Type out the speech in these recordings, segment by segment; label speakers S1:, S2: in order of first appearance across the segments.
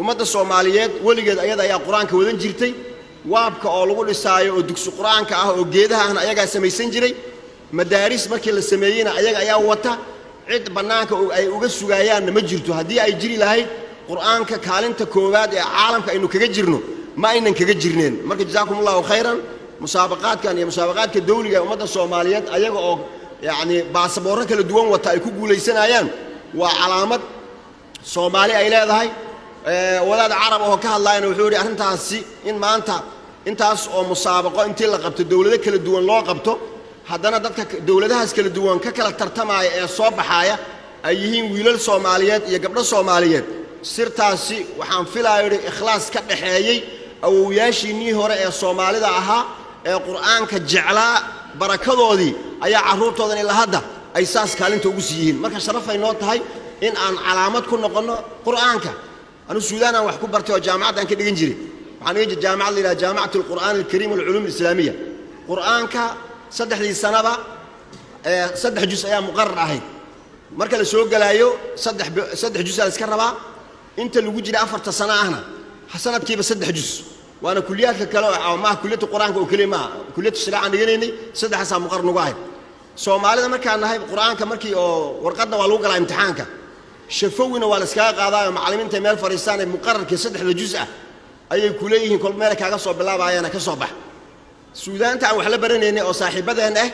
S1: Ummadda Soomaaliyeed weligeed ayada ayaa Qur-aanka wadan jirtay. Waabka oo lagu dhisaayo oo dugsi Qur-aanka ah oo geedaha ahna ayagaa samaysan jiray. Madaaris markii la sameeyeyna ayaga ayaa wata. Cid bannaanka ay uga sugaayaanna ma jirto. Haddii ay jiri lahayd, Qur-aanka kaalinta koowaad ee caalamka aynu kaga jirno ma aynan kaga jirneen. Marka jazaakum Allahu khayran. Musaabaqaadkan iyo musaabaqaadka dawliga ee ummadda Soomaaliyeed ayaga oo yacni baasaboorro kala duwan wata ay ku guulaysanayaan waa calaamad Soomaali ay leedahay. Wadaad Carab oo ka hadlaayana wuxuu yidhi arrintaasi in maanta intaas oo musaabaqo intii la qabto, dowlado kala duwan loo qabto, haddana dadka dowladahaas kala duwan ka kala tartamaaya ee soo baxaaya ay yihiin wiilal Soomaaliyeed iyo gabdho Soomaaliyeed, sirtaasi waxaan filaayo yidhi ikhlaas ka dhaxeeyey awowyaashiinnii hore ee Soomaalida ahaa ee Qur'aanka jeclaa, barakadoodii ayaa carruurtoodan ilaa hadda ay saas kaalinta ugu sii yihiin. Marka sharafay noo tahay in aan calaamad ku noqonno Qur'aanka. Anu Suudaan aan wax ku bartay oo jaamacad aan ka dhigan jiray. Waxaan dhigan jiray jaamacad la yidhaha Jaamicat Alqur'aan Alkariim walculuum Alislaamiya. Qur'aanka saddexdii sanaba 3 jus ayaa muqarar ahayd. Marka la soo gelaayo saddex jus aa la iska rabaa. Inta lagu jira 4ta sano ahna sanadkiiba 3 jus. Waana kuliyaadka kale oo maaha kuliyadda Qur-aanka oo keliya maaha, kuliyadda shariicaan dhiganaynay, saddexaasaa muqarar nagu ahayd. Soomaalida markaan nahay, Qur-aanka markii oo warqadna waa lagu galaa imtixaanka, shafowina waa la iskaga qaadaayo. Macallimiinta meel fadhiistaan ee muqararkii saddexda jus ah ayay ku leeyihiin, kol meel kaaga soo bilaabaayana ka soo bax. Suudaanta aan wax la baranaynay oo saaxiibadeen ah,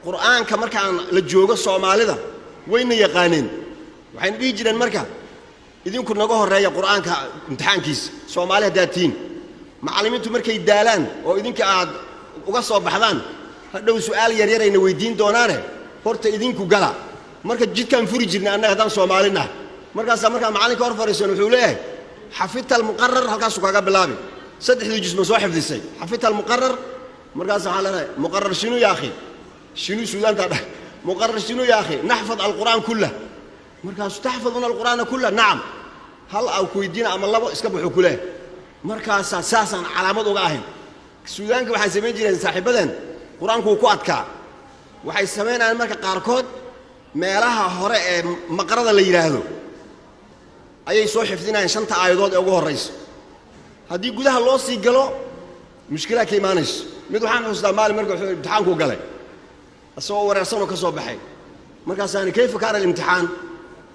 S1: Qur'aanka markaan la joogo Soomaalida wayna yaqaaneen. Waxayna dhihi jireen marka idinku naga horreeya Qur'aanka imtixaankiisa, Soomaali haddaad tihiin. Macallimiintu markay daalaan oo idinka aad uga soo baxdaan, hadhow su'aal yaryarayna weydiin doonaane, horta idinku gala. Marka jidkaan furi jirnay annaga haddaan Soomaali nahay. Markaasaa markaa macallinka hor fadhiisan wuxuu leeyahay: "حفظت المقرر?" Halkaasuu kaaga bilaabi: "Saddexdii jus ma soo xifdisay? حفظت المقرر?" Markaas waxaan leenahay: "مقرر شنو يا أخي؟ شنو?" Suudaantaa dhah: "مقرر شنو يا أخي؟ نحفظ القرآن كله." Markaasu: "تحفظون القرآن كله?" "نعم." Hal aw ku weydiina ama labo iska buxuu ku leeyahay. Markaasaa saasaan calaamad uga ahayn. Suudaanka waxay samayn jireen saaxiibadeen, Qur-aanku wuu ku adkaa. Waxay samaynayaan marka qaarkood meelaha hore ee maqrada la yidhaahdo ayay soo xifdinayaan shanta aayadood ee ugu horraysa. Haddii gudaha loo sii galo, mushkilaa ka imaanayso. Mid waxaan xusustaa maalin marka wuxuu imtixaanku galay isagoo wareersanoo ka soo baxay. Markaasaani: "كيف كان الامتحان?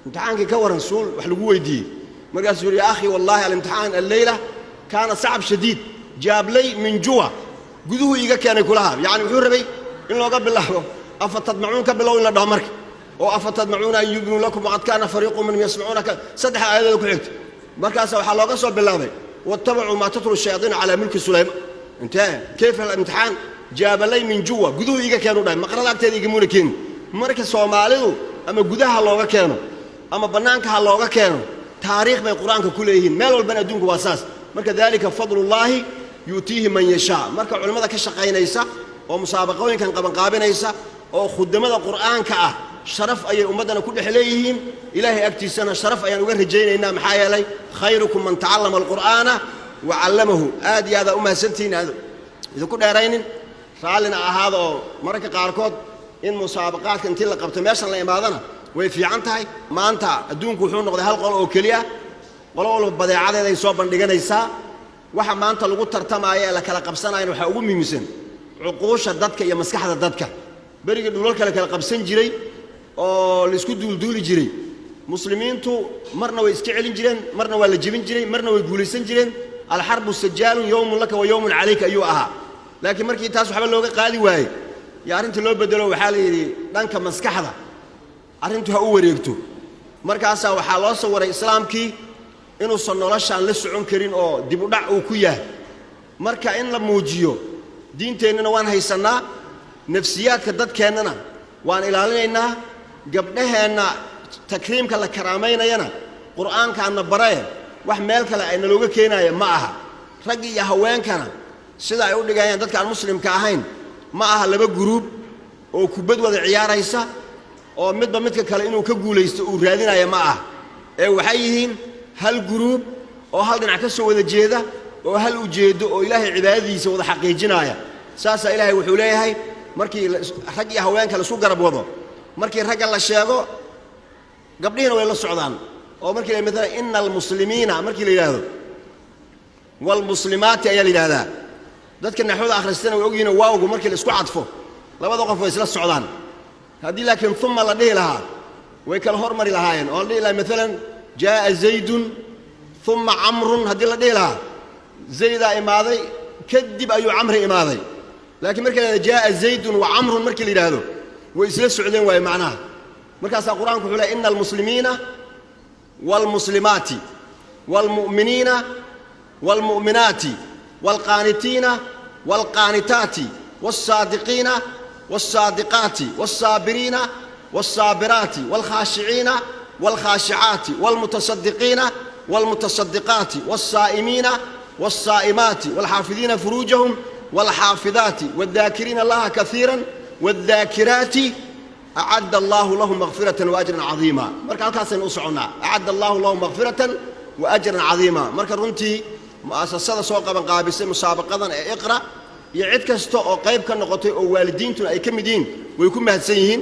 S1: Imtixaankii ka waran?" Suul wax lagu weydiiyey. Markaasuu yidhi: "يا أخي، والله الامتحان الليلة كان صعب شديد، جاب لي من جوا." Guduhu iiga keenay kulaha. Yacni wuxuu rabay in looga bilaabo "أفتطمعون" ka bilow in la dhaho marka oo "أفتطمعون أن يؤمنوا لكم وقد كان فريق منهم يسمعون", saddex aayadooda ku xigta. Markaasa waxaa looga soo bilaabay "واتبعوا ما تتلو الشياطين على ملك سليمان". Intee "كيف الامتحان؟ جاب لي من جوا." Guduhu iiga keenu dhahay, maqrada agteeda igamuuna keeni. Marka Soomaalidu ama gudaha looga keeno ama bannaanka ha looga keeno, taariikh bay Qur-aanka ku leeyihiin. Meel walbana adduunku waa saas. Marka ذلك فضل الله يؤتيه من يشاء. Marka culimmada ka shaqaynaysa oo musaabaqooyinkan qabanqaabinaysa oo khudamada Qur'aanka ah, sharaf ayay ummaddana ku dhex leeyihiin, Ilaahay agtiisana sharaf ayaan uga rajaynaynaa. Maxaa yeelay "خيركم من تعلم القرآن وعلمه". Aad iyo aadaa u mahadsantihiin. Aad idinku dheeraynin, raallina ahaada. Oo mararka qaarkood in musaabaqaadka intii la qabto meeshan la imaadana way fiican tahay. Maanta adduunku wuxuu noqday hal qolo oo keliya. Qolo walba badeecadeeday soo bandhiganaysaa. Waxa maanta lagu tartamaayo ee la kala qabsanayana waxaa ugu muhiimsan cuquusha dadka iyo maskaxda dadka. Berigii dhulalka la kala qabsan jiray oo laisku duulduuli jiray, muslimiintu marna way iska celin jireen, marna waa la jebin jiray, marna way guulaysan jireen. "الحرب سجال، يوم لك ويوم عليك" ayuu ahaa. Laakiin markii taas waxba looga qaadi waayey yo arrinta loo bedelo, waxaa la yidhi dhanka maskaxda arrintu ha u wareegto. Markaasaa waxaa loo sawiray islaamkii inuusan noloshaan la socon karin oo dib u dhac uu ku yahay. Marka in la muujiyo diinteennana waan haysannaa, nafsiyaadka dadkeennana waan ilaalinaynaa, gabdhaheenna takriimka la karaamaynayana Qur'aankaana barae, wax meel kale ay nalooga keenaaya ma aha. Raggi iyo haweenkana sida ay u dhigayaan dadka aan muslimka ahayn ma aha. Laba guruub oo kubad wada ciyaaraysa oo midba midka kale inuu ka guulaysto uu raadinaya ma aha, ee waxay yihiin hal guruub oo hal dhinac ka soo wada jeeda oo hal ujeeddo oo Ilaahay cibaadadiisa wada xaqiijinaaya. Saasaa Ilaahay wuxuu leeyahay markii rag iyo haweenka laisku garab wado, markii ragga la sheego gabdhihiina way la socdaan. Oo markii la maalan "ina almuslimiina" markii la yidhaahdo, "walmuslimaati" ayaa la yidhahdaa. Dadka naxwada akhristana way ogyihiin, waawgu markii la isku cadfo labada qof way isla socdaan. Haddii laakiin "uma" la dhihi lahaa, way kala hormari lahaayeen, oo la dhihi lahaa maalan "jaa'a zaydun uma camrun". Haddii la dhihi lahaa, Zaydaa imaaday, kadib ayuu Camri imaaday. Laakiin markii la yidhahdo "jaa'a zaydun wa camrun", markii la yidhaahdo, way isla socdeen waaye macnaha. Markaasaa Qur-aanku wuxuu leey: "Ina almuslimiina waalmuslimaati waalmu'miniina waalmu'minaati waalqaanitiina waalqaanitaati waalsaadiqiina waalsaadiqaati waalsaabiriina waalsaabiraati waalkhaashiciina waalkhaashicaati waalmutasadiqiina waalmutasadiqaati waalsaa'imiina waalsaa'imaati waalxaafidiina furuujahum waalxaafidaati waaddaakiriina allaha kaiira waaddaakiraati acadda allahu lahum makfiratan wa ajran cadiima." Marka halkaasaynu u soconnaa: "Acadda allahu lahum makfiratan wa ajran cadiima." Marka runtii mu'asasada soo qaban qaabisay musaabaqadan ee Iqra iyo cid kasta oo qayb ka noqotay oo waalidiintuna ay ka mid yihiin way ku mahadsan yihiin.